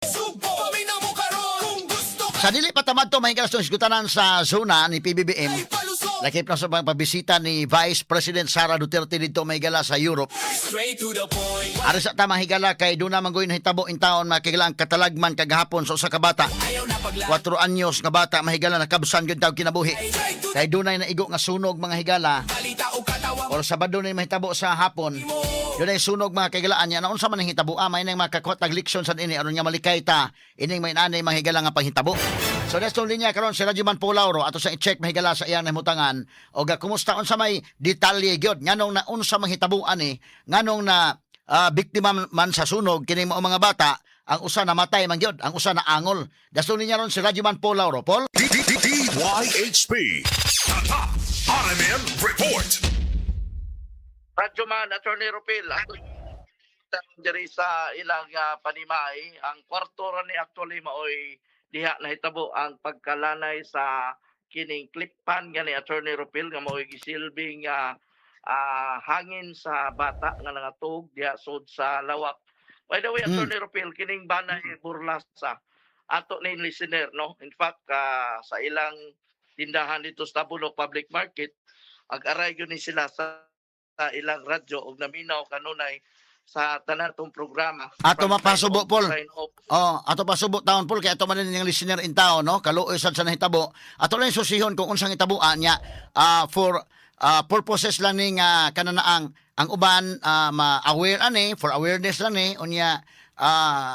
Subo. Paminaw mo karon kung gusto ka Sa dili pa tamad to mahigala sa isgutanan sa zona ni PBBM. Palusot. Lakip na sa mga pabisita ni Vice President Sara Duterte dito, mahigala, sa Europe. Straight to the point. Ari sa tamang higala kay doon naman goy nahitabo in taon, makigala, ang katalagman kagahapon sa usa ka bata. Ayaw na pagla. 4 anyos nga bata, mahigala, nakabsan gyud taw kinabuhi. Straight to Kay dunay naigo nga sunog, mga higala. Balita o katawa Or Sabado na mahitabo sa hapon. mo. Dunay sunog, mga kahigalaan niya. Naunsa man ang hitabo, may nang makakuha tag leksyon sa ini aron nga malikay ta ining may nanay, mga higala, nga panghitabo. So next linya karon si Radyoman Paul Lauro, ato sa i-check, mahigala, sa iyang nahimutangan og kumusta, unsa may detalye gyud, nganong na unsa manghitabuan ni, nganong na biktima man sa sunog kini mao mga bata, ang usa namatay man gyud, ang usa na angol. Dason niya ron si Radyoman Paul Lauro. Paul. DYHP. Tatak RMN Report. Radyoman, Attorney Rupil, ato diri sa ilang panimay, ang kwarto ra ni actually maoy diha nahitabo ang pagkalanay sa kining clip fan nga ni Attorney Rupil nga maoy gisilbing hangin sa bata nga nangatog diha sud sa lawak. By the way, Attorney Rupil, kining banay Burlasa ato ni listener, no? In fact, sa ilang tindahan dito sa Tabunok Public Market, ag-aray gyud ni sila sa ilang radyo og naminaw kanunay sa tanan tong programa. Ato From mapasubo, sign on, Paul. sign off. Oh, ato pasubo taon, Paul, kay ato man ning listener in town, no? Kaluoy sad sa nahitabo. Ato lang susihon kung unsang hitabuan niya for purposes lang ning kananaang ang uban ma-aware ani, for awareness lang ni unya,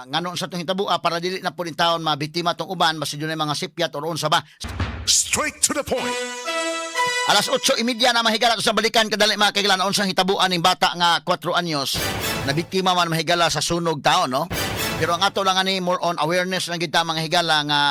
ngano sa tong hitabua para dili na pud in taon mabiktima tong uban basta dunay mga sipyat or unsa ba. Straight to the point. Alas 8:30 na, mahigala, sa balikan kadali, mga kaigala, unsang hitabuan ning bata nga 4 anyos na biktima man, mahigala, sa sunog taon, no? Pero ang ato lang ani more on awareness lang kita, mga higala, nga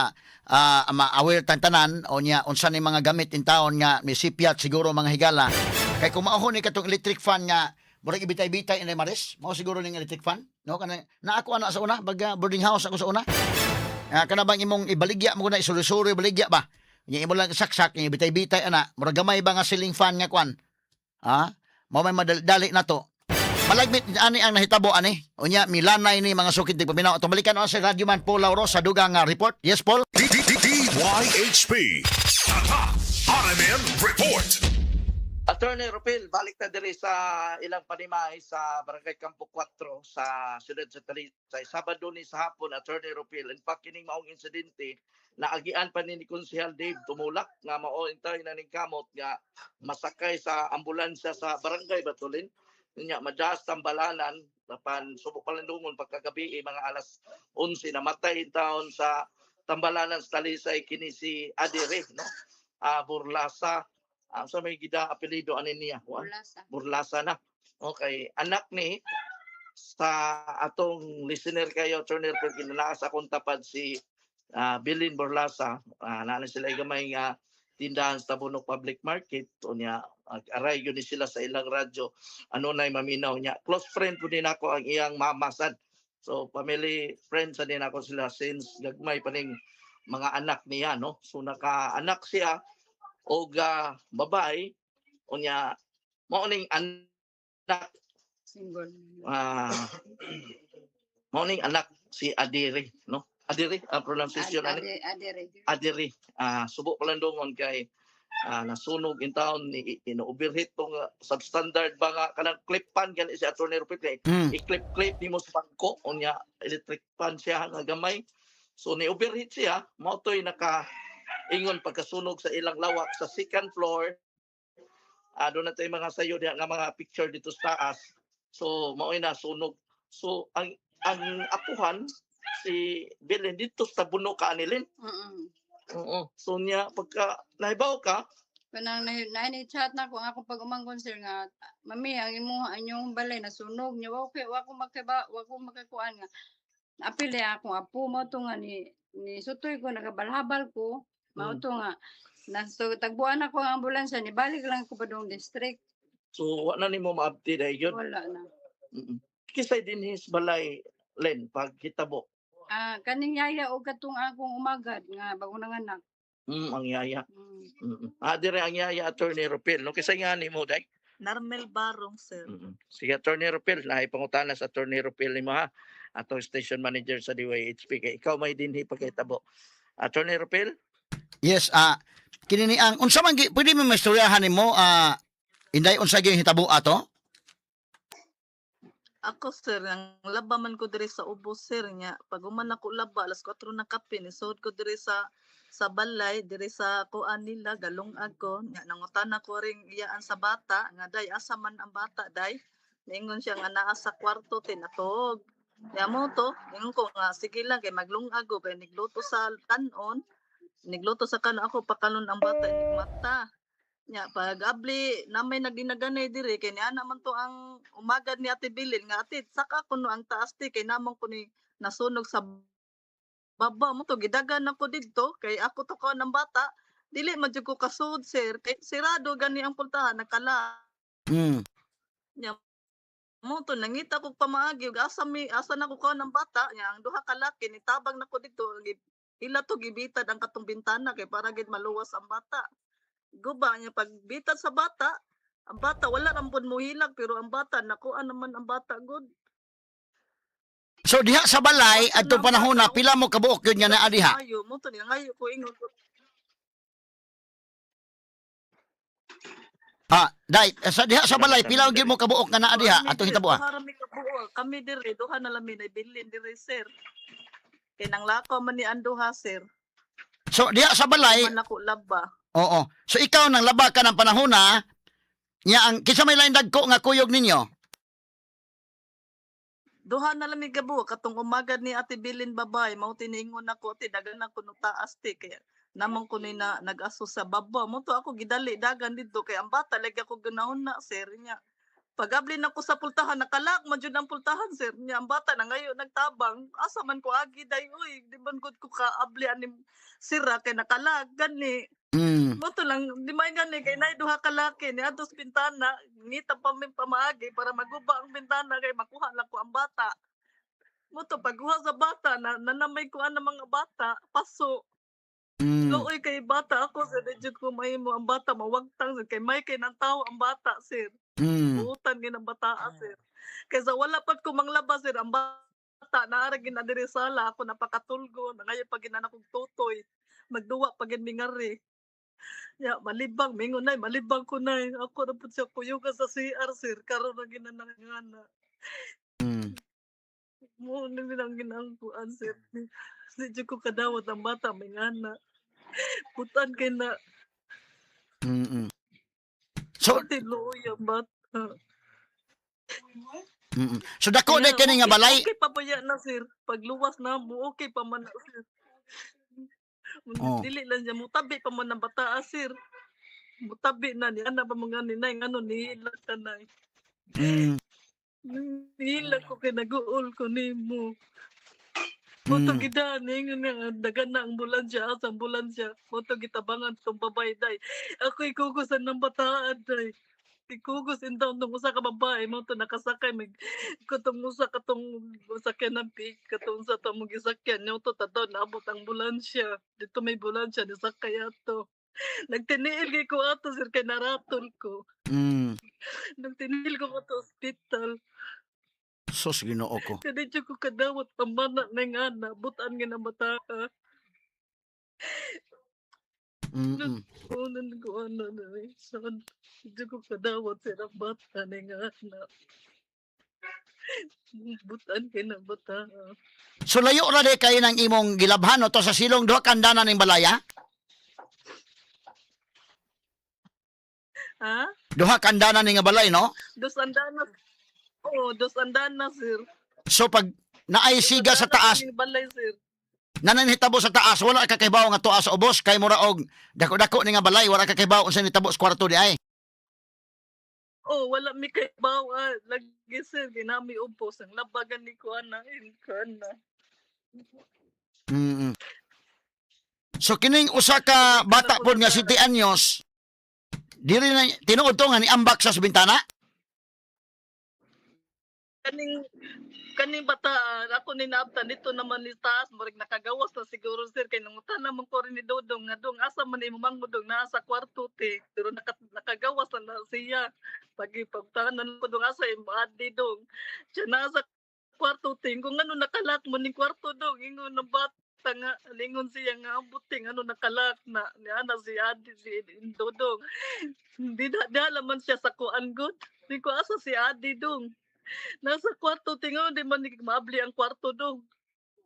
ma-aware tang tanan o nya unsa ni mga gamit in taon nga may sipyat siguro, mga higala. Kay kung maohon ni katong electric fan nga murag ibitay-bitay inay maris, mao siguro ning electric fan, no? Kana na ako ana sa una, baga boarding house ako sa una. Kana bang imong ibaligya mo na isuri-suri ibaligya ba? Nya imo lang saksak, nya bitay-bitay ana, murag gamay ba nga ceiling fan nga kwan. Ha? Mao may madali na to. Malagmit ani ang nahitabo ani. Unya milanay ni mga sukid di paminaw. Atong balikan sa Radyo Man Paul Lauro sa dugang nga report. Yes, Paul. DYHP. Tatak RMN Report. Attorney Rupil, balik na diri sa ilang panimay sa Barangay Campo 4 sa siyudad sa Talisay. Sabado ni sa hapon, Attorney Rupil. In fact, kining maong insidente naagian pa ni Konsehal Dave Tumulak nga mao intay na ning kamot nga masakay sa ambulansya sa Barangay Batulin. Nya madas tambalanan apan subok palindungon pagkagabi mga alas 11 namatay in taon sa tambalanan sa Talisay kini si Adire, no? Burlasa. Sa may gida apelyido ani niya? Juan? Burlasa. Burlasa na. Okay, anak ni sa atong listener kayo, Attorney pero kinalaas akong tapad si Bilin Burlasa. Naa na sila gamay nga tindahan sa Tabunok Public Market unya aray yun ni sila sa ilang radyo ano nay maminaw niya. Close friend po din ako ang iyang mama sad. So family friends sa din ako sila since gagmay pa ning mga anak niya, no? So naka-anak siya og babae unya mao ning anak. Single. Mao ning anak si Adire, no? Adire ang pronunciation ani? Adere. Adire. Subo palandungon kay nasunog in town ni ino-overheat tong substandard ba nga kanang clip pan gani si Attorney Rupert kay i-clip-clip nimo sa bangko unya electric fan siya nga gamay. So ni overheat siya, mao toy naka ingon pagkasunog sa ilang lawak sa second floor. Doon na tayo mga sayo diha nga mga picture dito sa taas. So mao'y nasunog. So ang apuhan si Bilin dito sa Tabunok ka anilin. Oo. So niya pagka nahibaw ka? Kanang na ni chat na ko ang akong pag-umangkon, sir, nga, "Mami, ang imo ang inyong balay nasunog." Nya wa ko wa ko makaba wa ko makakuan nga apil akong apo mo to nga ni sutoy ko, nagabalhabal ko mao to nga naso tagbuan ako ang ambulansya, ni balik lang ko padung district. So wa na nimo maabti dahil yun. Wala na. Kisay dinhi sa balay, Len, pag hitabo? Ah, kaning yaya og katong akong umagad nga bago nanganak. Ang yaya. Dire ang yaya, Attorney Rupil. No, kisay nga nimo day? Narmel Barong, sir. Sige, Attorney Rupil, naay pangutana sa Attorney Rupil nimo ha. Atong station manager sa DYHP kay ikaw may dinhi pagkahitabo. Attorney Rupil. Yes, kini ni ang unsa man pwede mo maistoryahan nimo, Inday, unsa gyud hitabo ato? Ako sir, ang laba man ko diri sa ubos sir nya. Pag human ako laba alas 4 na kape nisod ko diri sa balay diri sa kuan nila galungag ko nya nangutana ko ring iyaan sa bata nga day asa man ang bata day. Ningon siya nga naa sa kwarto tinatog. Nya mo to, ningon ko nga sige lang kay maglungag ko kay nigluto sa kanon. Nigluto sa kanon ako pakalon ang bata inigmata. Nya pag abli na may naginaganay diri kay niana man to ang umagad ni Ate Bilin nga ate saka kuno ang taas ti kay namong ko ni nasunog sa baba mo to gidagan ako didto kay ako to ko ng bata dili man jud ko kasud sir kay sirado gani ang pultahan nakala nya mo to nangita ko pamaagi ug asa mi asa na ko kuha ng bata nya ang duha ka laki nitabang nako didto ila to gibitad ang katong bintana kay para gid maluwas ang bata guba niya pagbitad sa bata ang bata wala ram pud mohilak pero ang bata nakuha naman ang bata good. So diha sa balay Basta adtong na ang panahon na bata, pila mo kabuok yun nga naa diha? Ayo mo to ni ngayo ko ingon ko. Ah, dai sa diha sa balay pila gyud mo kabuok nga naa diha Kami atong diri, hitabo? duha ra mi kabuok. Kami diri duha na lang mi nabilin diri sir kay nang lakaw man ni ang duha sir. So diha sa balay, Man ako laba. oo. So ikaw nang laba ka ng panahon na nya ang kinsa may lain dagko nga kuyog ninyo? Duha na lang mi gabuok katong umagad ni Ate Bilin babay mao tiningon ako ate dagan ako no taas ti kay namang ko ni na nag-aso sa baba mo to ako gidali dagan didto kay ang bata lagi ako ganahon na sir niya pag-abli na ko sa pultahan nakalak man jud ang pultahan sir niya ang bata na ngayon nagtabang asa man ko agi day uy di man gud ko kaabli ani sira kay nakalag gani. Mo to lang di may gani kay nay duha ka laki ni atos bintana ngita pa mi pamaagi para maguba ang bintana kay makuha lang ko ang bata mo to pagkuha sa bata na nanamay ko ang mga bata paso. Luoy kay bata ako sir di jud ko mahimo ang bata mawagtang sir kay may kay nang tawo ang bata sir. Buutan gyud ang bataa sir. Kaysa wala pat ko manglaba sir ang bata naara gid na diri sala ako napakatulgo na ngayon pag ginana kog tutoy magduwa pa gid mingari. Ya malibang mingon nay malibang ko nay ako ra pud siya kuyugan sa CR sir karon ra ginanangana. Mo ni lang ginangkuan sir. Di jud ko kadawat ang bata may ngana. Butan kay na So pati luoy ang bata. So dako Yeah, day kini nga okay, balay. Okay pa ba yan na sir? Pagluwas na mo, okay pa man na sir. Oh. Dili lang siya, mutabi pa man ang bata ah, sir. Mutabi na ni ana pa mga ni nay ngano nihilak ka nay. Nihilak ko kay naguol ko nimo. Moto gidaan ingon nga dagan na ang ambulansya, asa ambulansya. Moto gitabangan tong babae day. Ako ikugusan ng bataan day. Ikugos in down tong usa ka babae mo to nakasakay mig katong usa katong sakyan ng pig katong sa tong gisakyan niyo to tataw naabot ang ambulansya dito may ambulansya ni sakay ato nagtiniil kay ko ato sir kay naratol ko nagtiniil ko ato hospital. Sus, Ginoo ko. Kaya di ko kadawat pamana na nga na butan nga na bata. Unan ko ano na eh. Saan di ko kadawat sir ang bata na nga na butan kay na bata. So layo ra day kayo ng imong gilabhan no to sa silong duha kandana ning balaya? Ha? Duha kandana ning nga balay no? Dos andana. Oo, dos andana sir. So pag naay siga sa taas, Ang balay sir. nananhitabo sa taas, wala ka kahibaw nga tuas sa ubos kay mura og dako-dako ni nga balay, wala ka kahibaw unsa nitabo sa kwarto di ay. Oh, wala mi kay bawa lagi sir ginami ubos ang labagan ni ko ana in ko ana. So kining usa ka bata pod nga 7 anyos, diri na tinuod to nga niambak sa bintana. Kaning kaning bata ako ni naabtan dito naman ni taas murag nakagawas na siguro sir kay nangutan naman ko rin ni Dodong nga dong asa man imo mangudong naa sa kwarto te pero nakagawas na, na siya pag pagtanan ko dong asa imo adi dong siya naa sa Kwarto ting kung ano naka-lock mo ning kwarto dong, ingon ng bata nga lingon siya nga ambot ting ano naka-lock na niana si Adi si Dodong. Hindi na dala man siya sa kuan gud. Di ko asa si Adi dong. Nasa kwarto tingon di man ni maabli ang kwarto dong.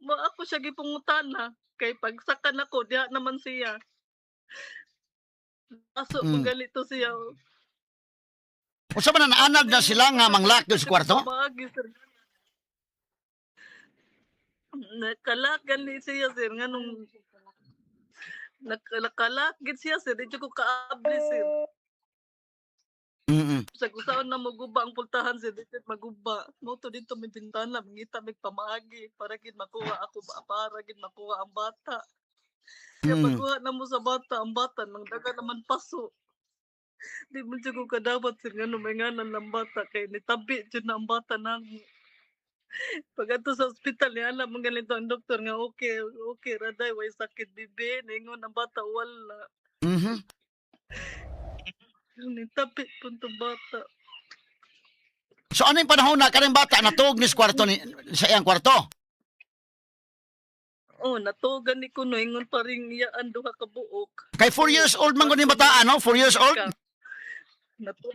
Mo ako siya gipangutana kay pagsakan ako diha naman siya. Aso mm. To siya. Unsa man na naanad na sila nga manglock gyud sa kwarto? Maagi, sir. Naka-lock gani siya sir nganong naka-lock gid siya sir, di jud ko kaabli sir. Sa kusaon na moguba ang pultahan sir, di jud maguba. Mo to dito may bintana, mangita mig pamaagi para gid makuha ako ba, para gid makuha ang bata. Kaya pagkuha na mo sa bata, ang bata nang daga naman paso. Di mo jud ko kadawat sir ngano may ngalan ng bata kay nitabi jud na ang bata namo. Pag ato sa ospital niya alam man ganito ang doktor nga okay, okay raday way sakit bibi, ningon ang bata wala. Nitabi pud tong bata. So ano yung panahon na kaning bata natuog ni sa kwarto ni sa iyang kwarto? Oh, natugan ni kuno ingon pa ring iyaan duha ka buok. Kay 4 years old man gud ni bata ano? 4 years old? Natug.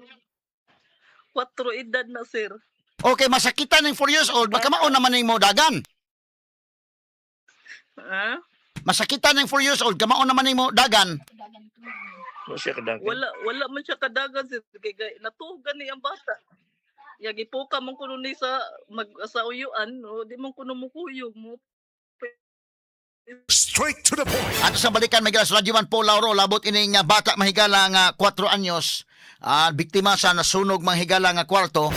4 edad na sir. Okay, masakitan ng 4 years old, baka mauna man ning mo dagan. Ha? Masakitan ng 4 years old, kamao naman ning mo dagan. Mo siya kadagan. Wala wala man siya kadagan sir kay natugan ni ang bata. Ya gipuka man kuno ni sa mag sa uyuan, no, di man kuno mukuyog mo. Straight to the point. Ato sa balikan may sa Radyo 1 Paul Lauro labot ining bata mahigala nga 4 anyos, biktima sa nasunog manghigala nga kwarto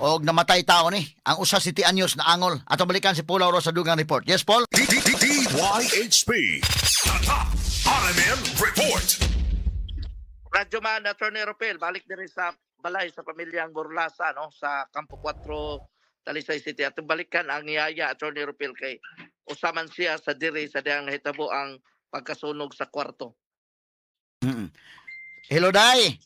og namatay tao ni ang usa city anyos na angol. Ato balikan si Paul Lauro sa dugang report. Yes, Paul. D D D DYHP. Tatak RMN Report. Radyo Man, Attorney Ropel, balik diri sa balay sa pamilyang Borlasa no sa Campo 4, Talisay City. Atong balikan ang niyaya Attorney Ropel kay usaman siya sa diri sa diyang nahitabo ang pagkasunog sa kwarto. Hello, Day.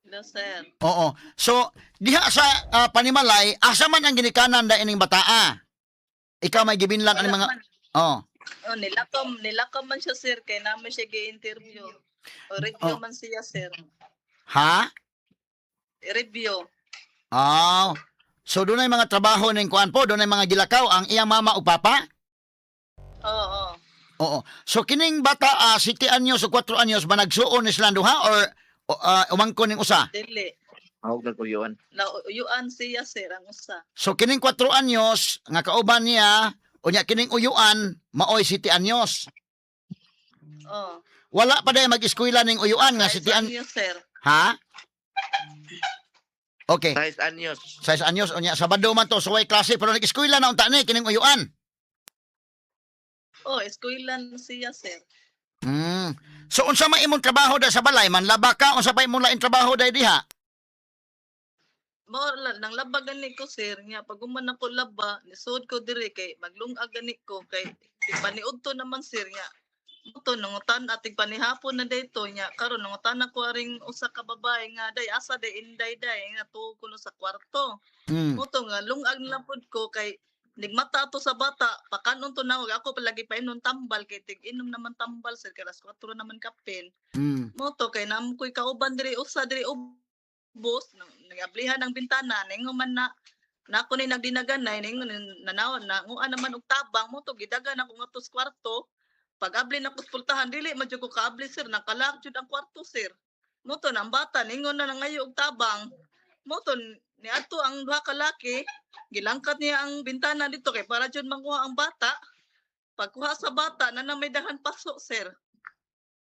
Hello sir. Oo. So, diha sa panimalay, asa man ang ginikanan da ining bataa? Ikaw may gibinlan ang Wala mga man. Oh. Oh, nilakam, nilakam man siya sir kay namin siya gi-interview. O review Oh. man siya sir. Ha? Review. Oh. So doon ay mga trabaho ning kuan po, doon ay mga gilakaw ang iyang mama ug papa? Oo. Oo. So kining bata 7 anyos o 4 anyos ba nagsuon ni silang duha or umangkon ning usa? Dili. Ahog naguyuan. Na uyuan siya sir ang usa. So kining 4 anyos nga kauban niya unya kining uyuan maoy 7 anyos. Oh. Wala pa day mag-eskwela ning uyuan nga Size 7 anyos. anyos, sir. Ha? Okay. 6 anyos. 6 anyos unya Sabado man to suway klase pero nag-eskwela na unta ni kining uyuan. Oh, eskwela na siya sir. So unsa man imong trabaho da sa balay man laba ka unsa pa imong laing trabaho day diha? Mao lang nang laba gani ko sir nya pag human ako laba nisod ko diri kay maglungag gani ko kay paniudto naman sir nya. Muto nangutan ating panihapon na dayto nya karon nangutan ako aring usa ka babae nga day asa day inday day nga tuo ko no sa kwarto. Muto nga lungag na lang pud ko kay nigmata ato sa bata pakanon to na ako palagi painom tambal kay tig inom naman tambal sir kay alas 4 naman kapin. Moto kay namo ko'y kauban diri usa diri ubos nagablihan ang bintana ningon man na na ako ni nagdinaganay ningon nanaw na nguan naman og tabang mo to gidagan ako ngadto sa kwarto pag abli na ko sa pultahan dili man jud ko kaabli sir nakalak jud ang kwarto sir mo to na ang bata ningon na nangayo og tabang mo to niadto ang duha ka laki gilangkat niya ang bintana dito kay para jud makuha ang bata pagkuha sa bata na may dahan paso sir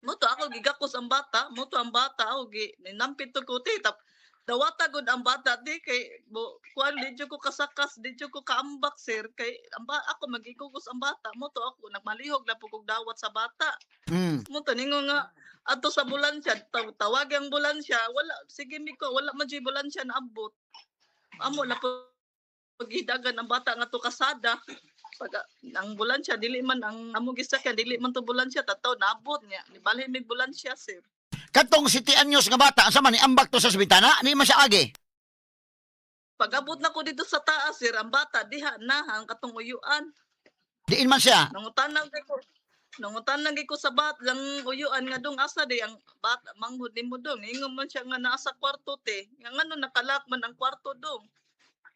mo to ako gigakos ang bata mo to ang bata ako gi ninampit to ko ti tap dawata gud ang bata di kay bo kuan di jud ko kasakas di jud ko kaambak sir kay ang ba, ako magigugos ang bata mo to ako nagmalihog na pud kog dawat sa bata mo to ningon nga adto sa ambulansya tawagi ang ambulansya wala sige mi ko wala man jud ambulansya naabot amo na po paghidagan ang bata nga to kasada pag ang ambulansya dili man ang amo gisakyan dili man to ambulansya tataw naabot niya nibalhin mig ambulansya sir. Katong 7 anyos nga bata asa man ni ambak to sa bintana ni man siya agi. Pag-abot na ko dito sa taas, sir, ang bata diha na ang katong uyuan. Diin man siya. Nangutan lang ko sa bat lang uyuan nga dong asa di ang bata manghud nimo dong. Ingon man siya nga naa sa kwarto te. Nga ngano nakalak man ang kwarto dong.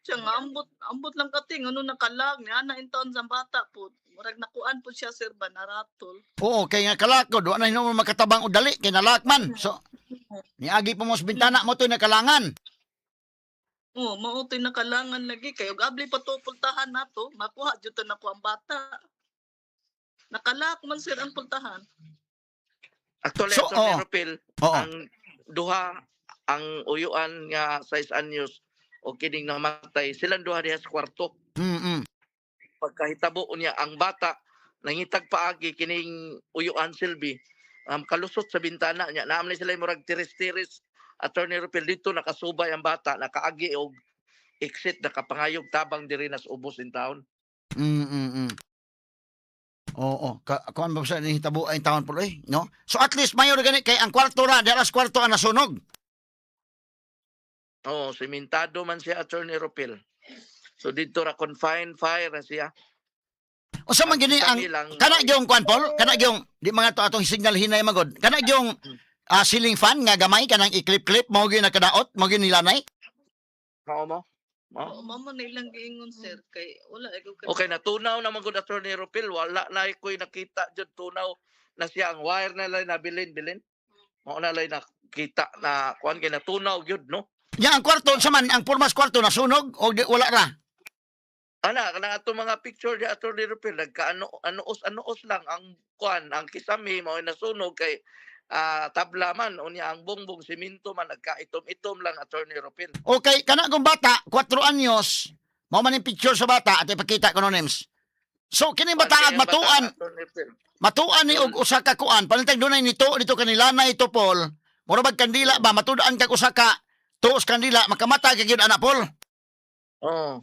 Siya nga ambot ambot lang kati ngano nakalak ni ana intaon sa bata po. Murag nakuan po siya, sir, ba naratol. Oo, kay nga kalakod, wa na hinuon makatabang og dali kay nalakman. So niagi pa mo sa bintana mo to nakalangan. Oh, mao to'y nakalangan lagi kay og abli pa to pultahan nato, makuha jud to nako ang bata. Nakalak man, sir, ang pultahan. Actually, So, Attorney oo. Rupil, ang duha ang uyuan nga 6 anyos o kining namatay, silang duha diha sa kwarto. Pagkahitabo niya ang bata nangitag paagi kining uyuan silbi kalusot sa bintana niya. Naam ni sila murag tiris-tiris, Attorney Rupil, dito nakasubay ang bata, nakaagi og exit, nakapangayog tabang diri nas ubos in town. Oo, kuan ba sa nihitabo ay taon po eh, no? So at least mayor gani kay ang kwarto ra, di alas kwarto ang nasunog. Oo, simentado man siya, Attorney Rupil. So dito ra confined fire na siya. Unsa man gini ang Kami lang, kana gyung kuan Paul, kana gyung di mga to atong signal hinay magod. Kana gyung ceiling fan nga gamay kanang i-clip-clip mao gyud nakadaot, mao gyud nilanay. Mao mo. Mao. Oo, mao man na ilang giingon, sir, kay wala ay ko Okay, natunaw na man gud, Attorney Rupil, wala na ko'y nakita jud, tunaw na siya, ang wire na lang nabilin bilin. Mao na lang nakita na kuan kay natunaw gyud, no. Nya ang kwarto unsa man ang pormas kwarto nasunog o di, wala ra? Ana kanang ato mga picture di Attorney Rupil nagkaano anuos anuos lang ang kuan, ang kisame mao nasunog kay tabla man, unya ang bongbong simento man, nagkaitom-itom lang, Attorney Rupil. Okay, kana kung bata 4 anyos, mao man yung picture sa bata at ipakita ko no names. So kining bata Kuan kay ag ang bata, matuan, Attorney Rupil. matuan ni og usa ka kuan, panitag dunay nito dito kanilanay ito Paul. Mura bag kandila ba matud-an kag usa ka tuos kandila makamata ka gyud ana Paul. Oh.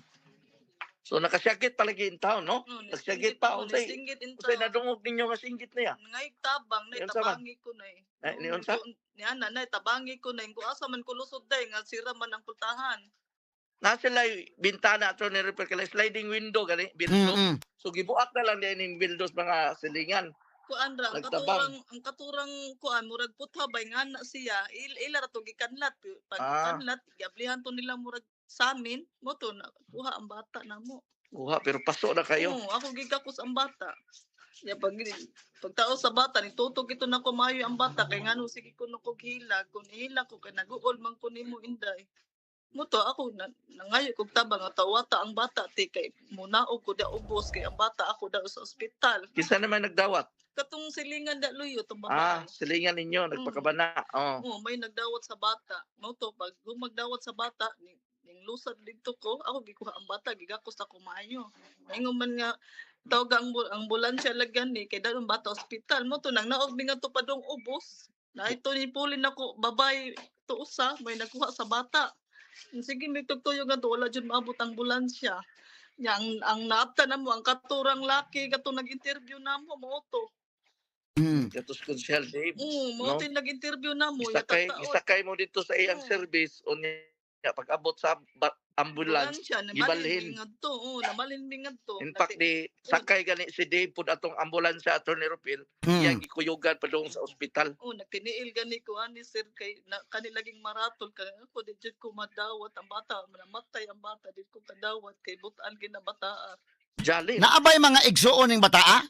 So nakasyagit palagi in town, no? No, Nagsyagit pa unsay Nisingit in unsay town. nadungog ninyo nga singgit niya? Ngay tabang nay Ni unsa man? tabangi ko nay. Ay, ni unsa? Ni ana nay tabangi ko nay kung asa man ko lusod day nga sira man ang pultahan. Na sila bintana, Attorney Rupert, kay sliding window gani bildo. So gibuak na lang din ning windows mga silingan. Kuan ra ang Nagtabang. katurang kuan murag putha bay nga na siya ila ra to gikanlat pag kanlat giablihan to nila murag samin mo to na kuha ang bata namo. Kuha pero paso na kayo. Oo, ako gigakos ang bata. Ya pag pagtao sa bata ni tutok ito na kumayo ang bata kay ngano sige ko no kog hila kun hila ko kay naguol man ko nimo inday. Mo to ako na, nangayo kog tabang nga tawata ang bata ti kay munaog ko da ubos kay ang bata ako da sa ospital. Kinsa naman nagdawat? Katong silingan da luyo tong babae. Silingan ninyo nagpakabana. Oh. Oo, may nagdawat sa bata. Mo to pag gumagdawat sa bata ni ning lusad dito ko, ako gikuha ang bata, gigakos ako maayo. Ingon man nga tawag ang ambulansya lagyan ni kay dalong bata ospital mo to nang naog mi nga to padung ubos. Na ito ni pulin nako babay to usa may nagkuha sa bata. Sige may tugtuyo nga to wala jud maabot ang ambulansya. Nya ang naapta na mo ang katurang laki katong nag-interview namo mo to. Katos konsyal Dave. Oo, mo No? to nag-interview namo Isakay isakay mo dito sa iyang Oo. service unya pag abot sa ambulance. Ambulansya, namalin gibalhin. mi ngadto. Oo, namalin mi ngadto. In fact, di sakay gani si Dave pud atong ambulansya, Attorney Rupil, iyang gikuyugan padung sa ospital. Oh, nagtiniil gani ko ani sir kay na, kani laging maratol kay ako di jud ko madawat ang bata, namatay ang bata di ko kadawat kay butan ginabataa. Jolly. Naabay mga igsuon ning bataa?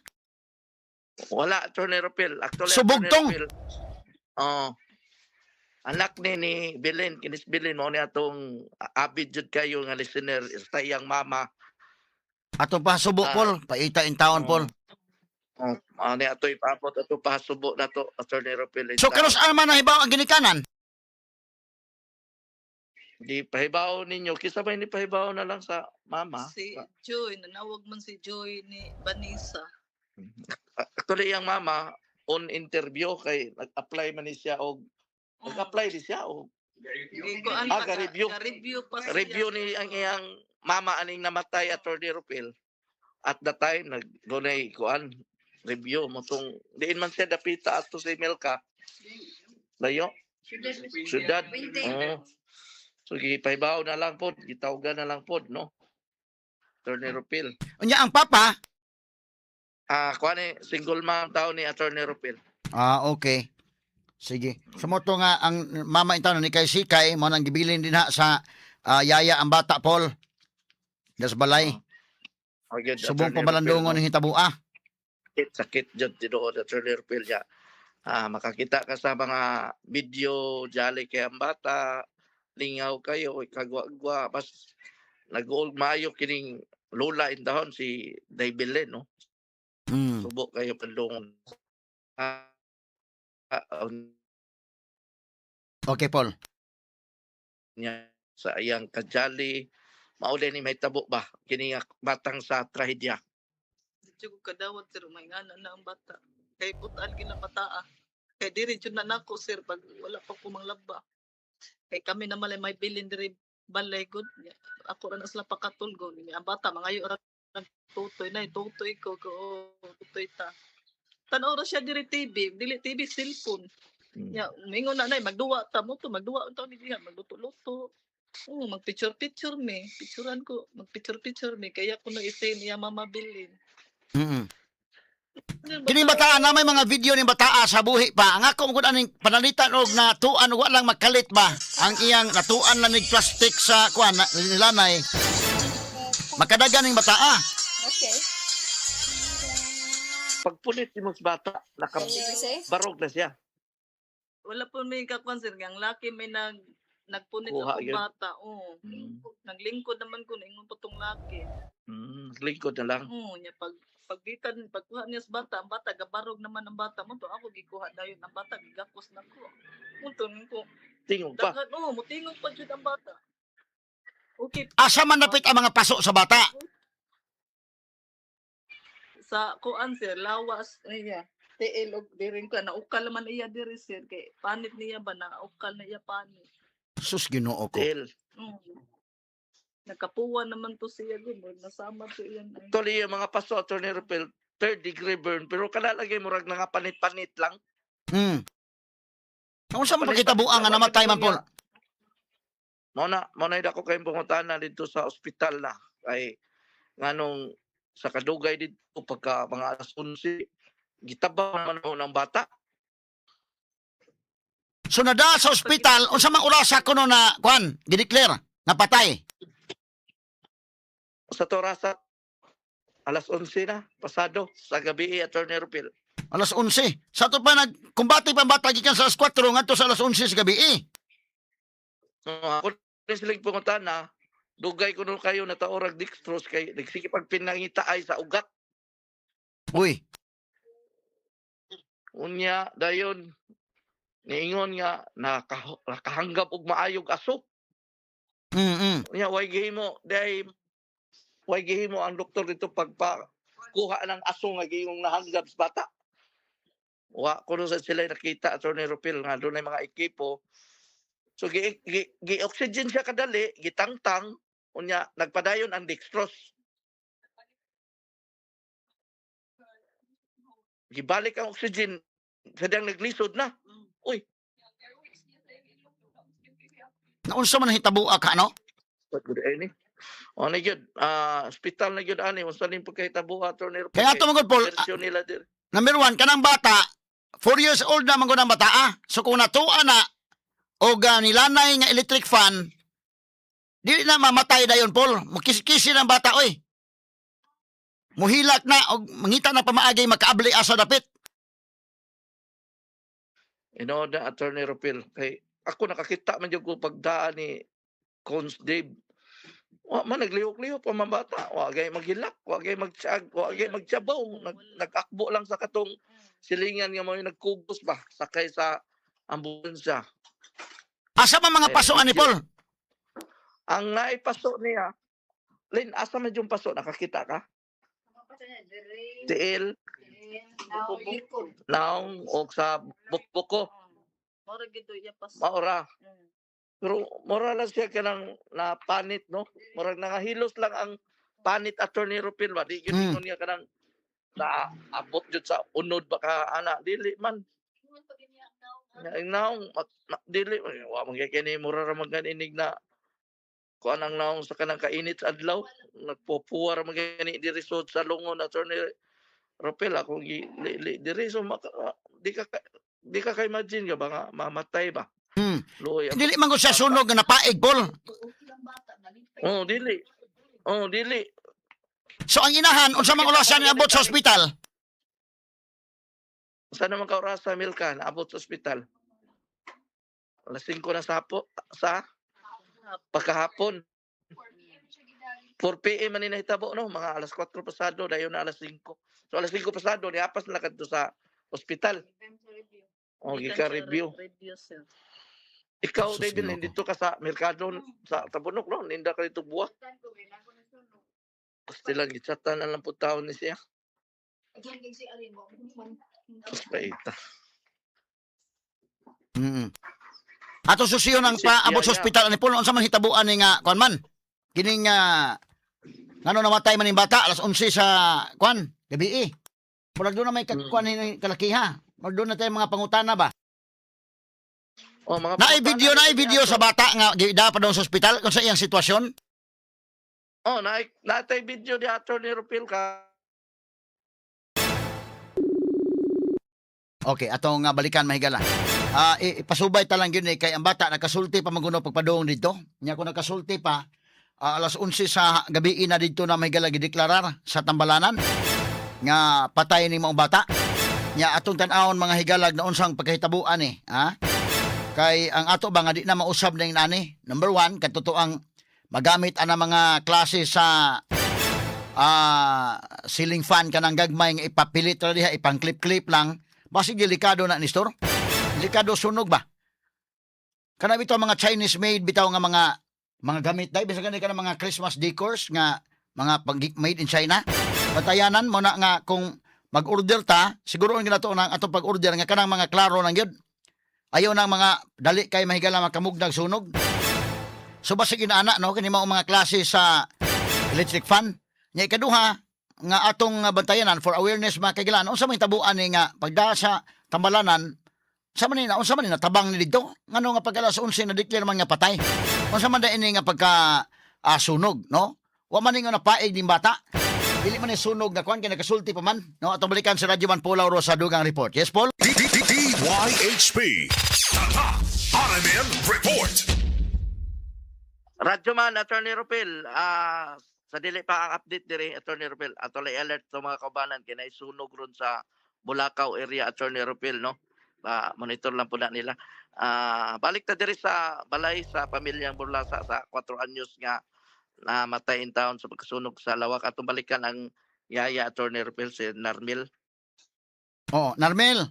Wala, Attorney Rupil. Actually, So, Attorney bugtong. Rupil, oh. Anak ni Bilin, kinis Bilin mo ni atong abid jud kayo nga listener, sa iyang mama. Ato pa subo Paul, paita in town Oo. Paul. Oh, ani ato ipaabot ato pasubo na to, Attorney Rupil. So kanos man nahibaw ang ginikanan? Di pahibaw ninyo, kisa ba ni pahibaw na lang sa mama? Si Joy, nanawag man si Joy ni Vanessa. Actually, iyang mama on interview kay nag-apply man ni siya og nag-apply ni siya og Gikuan pa, ga-review. ga-review pa siya. Review ni ang iyang mama aning namatay, Attorney Rupil. At the time nag dunay kuan review mo tong diin man siya dapita ato si Milka, layo syudad. Oo. So gipahibaw na lang pod, gitawgan na lang pod, no? Attorney Rupil. Unya ang papa. Ah, kuan ni single mom tao ni Attorney Rupil. Ah, okay. Sige. Sumoto nga ang mama intaw ni kay Sikay mo nang gibilin din ha sa yaya ang bata, Paul. Das balay. Oh, gyud, Subong Attorney Rupil, pabalandongon no? ni hitabua. Sakit, sakit jud tinuod, Attorney Rupil ya. Ah, makakita ka sa mga video jali kay ang bata, lingaw kayo, kagwa-gwa, bas nag-uog maayo kining lola intahon si Daybilen, no? Subo kayo pandungon. Ah, ah, Okay, Paul. niya sa iyang kajali mao ni may tabo ba kini nga batang sa trahedya. Di ko kadawat sir, may ngana na ang bata. Kay putaan gina bataa. Kay diri jud na nako sir pag wala pa ko manglaba. Kay kami na malay may bilin diri balay gud. Ako ra na sila pakatulgo ni ang bata mangayo ra nag tutoy na tutoy ko ko oh, tutoy ta. Tan-aw ra siya diri TV, dili TV cellphone. Ya, mingon na nay magduwa ta mo to, magduwa unta ni diha, magluto-luto. Oo, magpicture-picture mi. Picturean ko, magpicture-picture mi kaya kuno isin iya mama bilin. Kini bataa na may mga video ni bataa sa buhi pa. Ang ako mo aning panalitan og natuan wa lang makalit ba ang iyang natuan lang nig plastic sa kuan na, nilanay. Makadagan ning bataa. Okay. Pagpunit ni sa bata, nakabarog na siya. Wala po may kakuan sir, ang laki may nagpunit Kuha akong yun. bata. Oo. Naglingkod naman ko ingon po tong laki. Lingkod na lang. Oo, nya pag paggikan pagkuha niya sa bata, ang bata gabarog naman ang bata mo to ako gikuha dayon ang bata gigakos na ko. Munto ko. Tingog pa. Daghan oo, mutingog pa jud ang bata. Okay, Asa man napit ang mga paso sa bata? Sa kuan sir, lawas iya. Tiil og diring ko naukal man iya diri sir kay panit niya ba naukal na iya panit. Sus, Ginoo ko. Til. Nakapuwa naman to siya gud, murag nasama to iyan ay. Actually, yung mga paso, Attorney Rupel, third degree burn. Pero kana lagi murag nangapanit-panit lang. Unsa man pagkitabuan nga namatay man, Paul? Mao na ako kayong pangutana dito sa ospital na. Kay nganong sa kadugay dito pagka mga alas 11, gitaba man ako ng bata. So nada sa ospital, unsa man orasa kuno na kuan, gideclare nga patay? Sa torasa, alas 11 na, pasado, sa gabi, Attorney Rupil. Alas 11. Sa ato pa nagkumbate pa ang bata gikan sa alas 4 ngadto sa alas 11 sa gabi. Eh. No, ako rin silang pangutana, dugay ko nun kayo nataorag dextrose kay nagsige pag pinangita ay sa ugat. Uy, Unya dayon niingon nga nakahanggap og maayog aso. Unya way gihimo day way gihimo ang doktor dito pagpa kuha ng aso nga gihimong nahanggap sa bata. Wa kuno sa sila nakita, Attorney Rupil, nga dunay mga ekipo. So gi, gi, gi oxygen siya kadali, gitangtang, unya nagpadayon ang dextrose. Gibalik ang oxygen, sadyang naglisod na. Uy, Naunsa man hitabua ka no? what good ani? O na gyud, ospital na gyud ani, unsa ning pagkahitabo, Attorney Rupil? Kaya ato man gud, Paul, Version nila dir. number one, kanang bata, 4 years old na man gud ang bata ah. So kung natuwa na og nilanay nga electric fan, dili na mamatay dayon, Paul. Mukisikisi ng bata oy. Muhilak na og mangita na pamaagi makaabli asa dapit. Inood na, Attorney Rupil, kay ako nakakita man jud ko pagdaan ni Cons Dave. Wa man naglihok-lihok pa man bata, wa gay maghilak, wa gay magtiag, wa gay magtiyabaw, nagakbo lang sa katong silingan nga mo nagkugos ba sakay sa ambulansya. Asa man mga Eh, paso ani, Paul? Ang naipaso niya, Lin, asa man yung paso nakakita ka? Tiil, naong o sa bukbuko, Mora gid iya pas. Maora. Pero mora lang siya kanang na panit, no? Murag nangahilos lang ang panit, Attorney Rupil ba? Di yun ingon niya kanang na abot jud sa unod baka ana dili man. Nga naong dili wa man kay kini mura ra man ganinig na. Kuan ang naong sa kanang kainit sa adlaw, nagpupuwar man gani diri sud sa Lungon, Attorney Ropel. Akong gi diri so maka, di ka ka imagine ka ba nga mamatay ba. Luoy ang Dili man ko siya sunog nga napaig, Paul. Oh, dili. Oh, dili. So ang inahan, unsa man orasan niabot sa ospital? Sa naman ka orasa, Milka, naabot sa ospital? Alas 5 na sa hapo, sa pagkahapon. 4 PM man ni nahitabo, no, mga alas 4 pasado dayon na alas 5. So alas 5 pasado niapas na kadto sa ospital. Oh, Gikan gika siya review. Review, sir. Ikaw, Sus, David, Ginoo. nandito ka sa merkado sa Tabunok, no? Ninda ka dito buwa. Basta lang, gitsatan na lang po taon ni siya. Tapos paita. Ato susiyon ang paabot sa ospital ani Paul, unsa man hitabuan ni nga kuan man? Kining ngano namatay man ning bata alas 11 sa kuan gabi eh. Murag doon na may kuan ni kalakiha. Murag doon na tayo mga pangutana ba? Oh, mga Naay pangutana video, naay ni video Ato. sa bata nga gida pa doon sa ospital kung sa iyang sitwasyon. Oh, naay video ni Attorney Rupil ka. Okay, atong nga balikan mahigala. Ipasubay ta lang yun eh, kay ang bata nakasulti pa maguno pagpadung dito. Nya ko nakasulti pa alas 11 sa gabi na dito na mahigala gideklarar sa Tambalanan nga patay ni maong bata. Nya atong tan-awon mga higalag na unsang pagkahitabuan eh, ha? Kay ang ato ba nga di na mausab ning nani? Number one, katotoang magamit ana mga klase sa ceiling fan kanang gagmay nga ipapilit ra diha, ipang-clip-clip lang. Basig delikado na ni Stor. Delikado sunog ba? Kana bitaw mga Chinese made bitaw nga mga gamit dai bisan gani kana mga Christmas decors nga mga pag made in China. Batayanan mo na nga kung mag-order ta, siguro ang ginato nang atong pag-order nga kanang mga klaro nang gyud. Ayaw nang mga dali kay mahigala makamugnag sunog. So basig inaana no kini mao mga klase sa electric fan. Nya ikaduha nga atong bantayanan for awareness mga kaigilan unsa may tabuan ni nga pagda sa Tambalanan sa man ni na unsa man ni natabang ni didto ngano nga pag alas 11 na declare man nga patay, unsa man dai ini nga pagka sunog, no? Wa man ni nga napaig ning bata, dili man ni sunog nga kuan kay nakasulti pa man, no? Atong balikan sa Radyo Man Paul Lauro sa dugang report. Yes, Paul. D D D DYHP. Tatak RMN Report. Radyo man, Attorney Rupil, sa dili pa ang update diri, Attorney Rupil, ato lay alert sa mga kaubanan kay sunog ron sa Bulacau area, Attorney Rupil, no? Ba, monitor lang po na nila. Balik ta diri sa balay sa pamilyang Burlasa sa 4 anyos nga namatay in town sa pagkasunog sa lawak. Atong balikan ang yaya, Attorney Rupil, si Narmil. Oo, Narmel.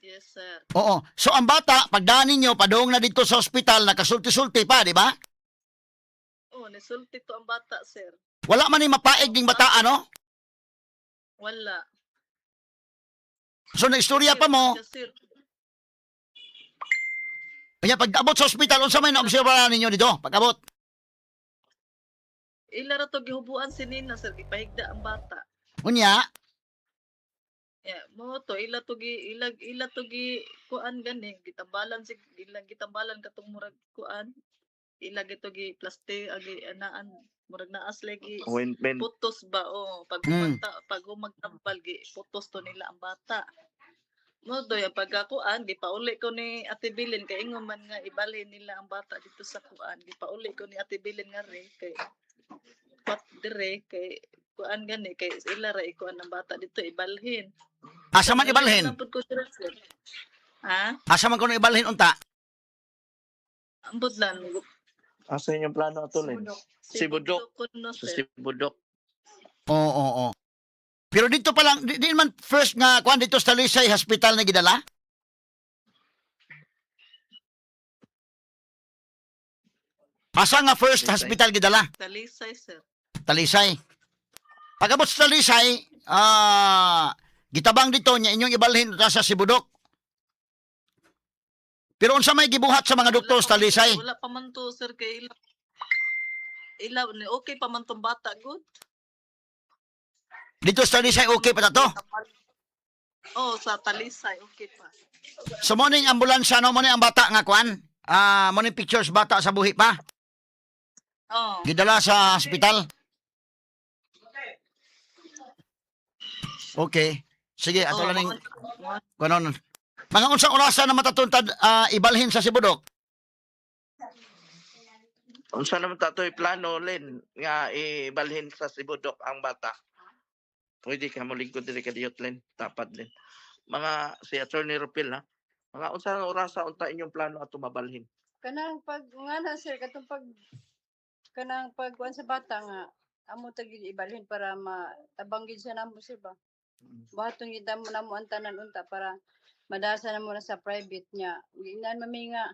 Yes, sir. Oo, so ang bata pagdaan ninyo padung na dito sa ospital nakasulti-sulti pa, di ba? Oh, nisulti to ang bata, sir. Wala man ni mapaig ning bata, ano? Wala. So naistorya pa mo. Sir, Kanya pag abot sa ospital, unsa may naobserbahan ninyo dito? Pag-abot. Ila ra to gihubuan si Nina, sir, gipahigda ang bata. Unya, Yeah, mo to ila to gi ila to gi kuan gani gitambalan si ila gitambalan katong murag kuan ila gito gi plastic agi anaan murag naas lagi Ointment. putos ba, oh, pag pag magtambal gi putos to nila ang bata mo do ya pagkakuan gipauli ko ni Ate Bilin kay ingon man nga ibalhin nila ang bata dito sa kuan, gipauli ko ni Ate Bilin nga re kay pat dire kay kuan gani kay ila ra ikuan ang bata dito ibalhin. Asa man ibalhin? Nampod ko sila, sir. Ha? Asa man kuno ibalhin unta? Ambot lang. Asa inyong plano, Ato Lin? Sibudok. ko no, Sa sir. Sibudok. Oo. Pero dito pa lang, di man first nga kuan dito sa Talisay Hospital na gidala? Asa nga first Talisay. hospital gidala? Talisay, sir. Talisay. Pag-abot sa Talisay, gitabang dito niya inyong ibalhin ta sa Sibudok. Pero unsa may gibuhat sa mga doktor sa Talisay? Wala pa man to, sir, kay ila. Ila, ni okay pa man tong bata, good. Dito sa Talisay okay pa ta to? Oh, sa Talisay, okay pa. So morning ambulansya no, morning ang bata nga kuan. Morning pictures bata sa buhi pa. Oh. Gidala sa hospital. Okay. Sige, ato Oh, lang ning kunon. Mga unsang orasa na matatuntad ibalhin sa Cebu, Dok? Unsa naman ta to'y plano, Len, nga ibalhin sa Cebu, Dok, ang bata? Pwede ka molingkod diri kadiyot, Len. Tapad, Len. Mga si Attorney Rupil, ha? Mga unsa nga orasa unta inyong plano ato mabalhin? Kanang pag nga na sir, katong pag kanang pag kuan sa bata nga amo ta gyud ibalhin para matabang gyud siya namo sir ba. Buhaton gyud namo namo ang tanan unta para madasa na mo na sa private niya. Giingnan mami nga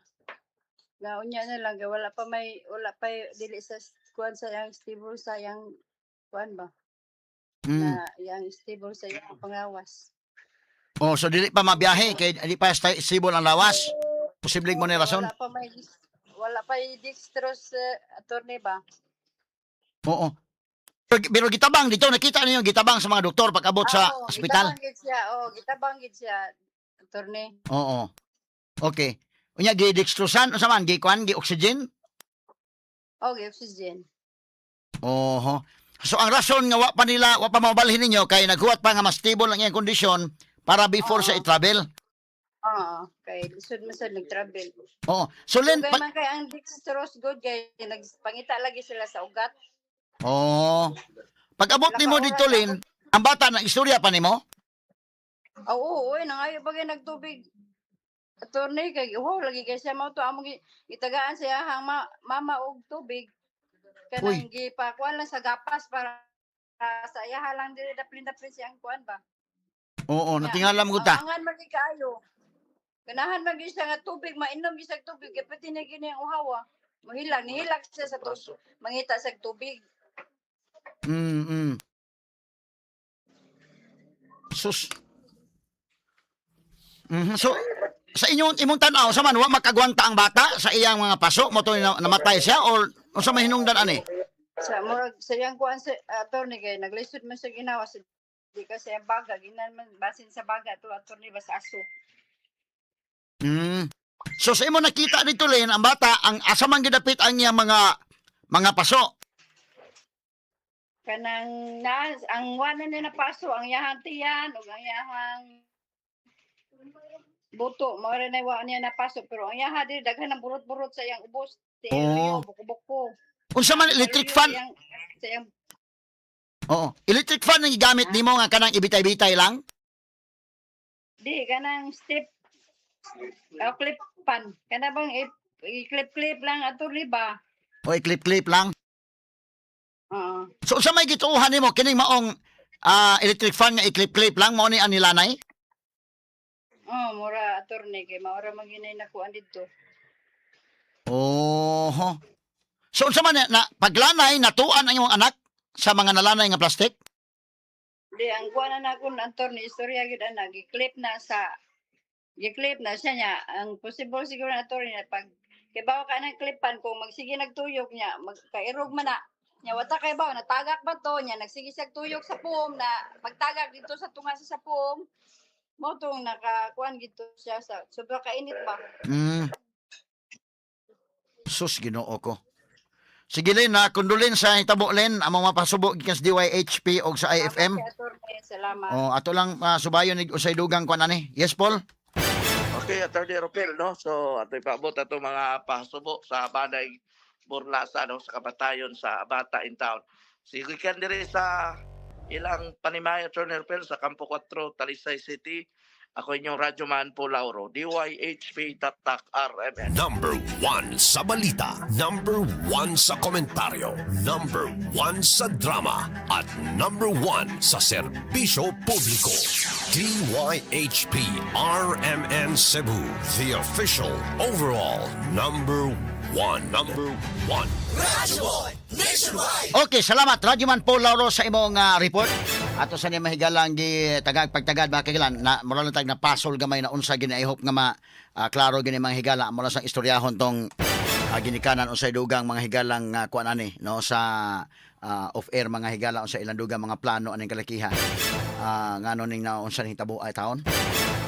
nga unya na lang kay wala pa may wala pa dili sa kuan sa yang stable sa yang kuan ba na yang stable sa yang pangawas. Oh, so dili pa mabiyahe kay di pa stable ang lawas. Posibleng mo ni rason. Wala pa dextrose, attorney ba? Oo. Pero gitabang dito, nakita niyo gitabang sa mga doktor pag-abot sa Oo, ospital. Gitabang gid siya. Oh, gitabang gid siya, attorney. Oo. Okay. Unya gi dextrosan unsa man gi kuan gi oxygen? Oh, gi oxygen. Oho. So ang rason nga wa pa nila wa pa mabalhin ninyo kay naghuwat pa nga mas stable ang iyang kondisyon para before Oo. sa i-travel. Oo, kay lisod man sad nag-travel. Oo. So Len, Kay man kay ang dextrose good kay nagpangita lagi sila sa ugat. Oo. Pag-abot nimo dito, Len, ang bata na istorya pa nimo? Oo, oo, nangayo pa kay nagtubig. Attorney kay wow lagi kay siya mao to among gitagaan siya hang mama og tubig. Uy. Kanang gipakuan lang sa gapas para sa iyaha lang dili daplin-daplin siyang kuan ba. Oo, natingalam ko ta. Ang angan man gyud kaayo. Ganahan man gyud siya nga tubig, mainom gyud siya og tubig, kay pati na gyud ang uhawa. Mohilak, nihilak siya sa tubig, mangita siya og tubig. Sus. So sa inyong imong tan-aw sa man wa makagwanta ang bata sa iyang mga paso mo to namatay siya or unsa may hinungdan ani? Sa murag sa iyang kuan sa attorney kay naglisod man siya ginawa sa di ka sa iyang baga ginan man basin sa baga to attorney ba sa aso. So sa imo nakita dito, Len, ang bata ang asa man gidapit ang iyang mga paso. Kanang na ang wala na napaso ang iyahang tiyan ug ang iyahang buto mao ra na wa niya napaso pero ang iyaha diri daghan ng burot-burot sa iyang ubos. Oo. Oh. Buko-buko. Unsa man electric fan? Sa iyang Oo. Electric fan ang gigamit nimo nga kanang ibitay-bitay lang? Di, kanang step o clip pan. Kana bang i-clip-clip lang ato ba? O i-clip-clip lang? Oo. So unsa may gituohan nimo kining maong electric fan nga i-clip-clip lang mao ni ang nilanay? Oh, mura attorney kay maura man ginay nakuan didto. Oho. So unsa man na paglanay natuan ang imong anak sa mga nalanay nga plastic? Di ang kuan na nako na attorney istorya gyud ana gi-clip na sa gi-clip na siya niya. Ang possible siguro na attorney na pag kay bawo ka ng clipan kung magsige nagtuyok niya magkairog man na nya wata kay bawo natagak ba to niya nagsige siya tuyok sa puom na pagtagak dito sa tunga sa puom mo tong nakakuan gito siya sa sobra kainit ba. Sus, Ginoo ko. Sige Len, na kondolin sa hitabo, Len, among mapasubo gikan sa DYHP og sa IFM. Salamat, Attorney. Salamat. Oh, ato lang subayon ni usay dugang kuan ani. Yes, Paul. Okay, Attorney Rupil, no? So, ato ipaabot ato mga pasubo sa Banay Burlasa, no? Sa kabatayon sa Bata in Town. Sige kan diri sa ilang panimay, Attorney Rupil, sa Campo 4, Talisay City. Ako inyong Radyo Man po, Lauro. DYHP Tatak RMN. Number 1 sa balita, number 1 sa komentaryo, number 1 sa drama, at number 1 sa serbisyo publiko. DYHP RMN Cebu, the official overall number 1. Number 1. Okay, salamat Radyoman Paul Lauro sa imong report. Ato sa ni mahigalang gi tagag pagtagad mga kagilan na mura lang tag na pasol gamay na unsa gini I hope nga ma klaro gini mga higala mura sang istoryahon tong ginikanan unsay dugang mga higalang kuan ani no sa off air mga higala unsa ilang dugang mga plano aning kalakiha. Ngano ning naunsa ning hitabo ay taon.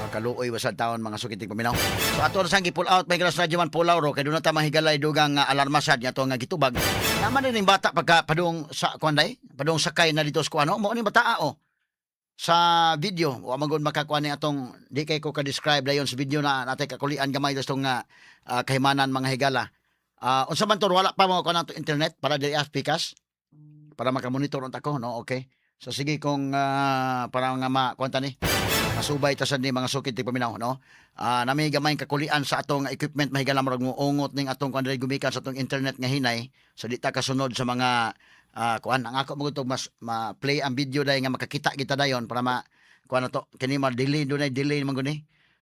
Makaluoy wa sa taon, mga suki tigpaminaw. So ato na sang gi-pull out may sa radyo man Pulaw ro kay doon na ta mahigalay dugang alarma sad nga ato nga gitubag. Naman din yung bata pagka padung sa kuan day, padung sakay na dito sa kuan, no? Mao ni bata oh. Sa video, wa man gud makakuan ni atong di kay ko ka-describe dayon sa video na natay kakulian gamay tong nga kahimanan, mga higala. Unsa man to, wala pa mo kuan ato internet para diri pikas para makamonitor unta ko, no? Okay. So sige kung para nga ma kuan ta ni masubay ta sad ni, mga sukit tigpaminaw, no? Nami gamay kakulian sa atong equipment, mahigala, murag moungot ning atong kuan diri gumikan sa atong internet nga hinay, so di ta kasunod sa mga kuan. Ang ako mo mas ma-play ang video dai nga makakita kita dayon para ma kuan na to kini ma-delay, dunay delay man guni.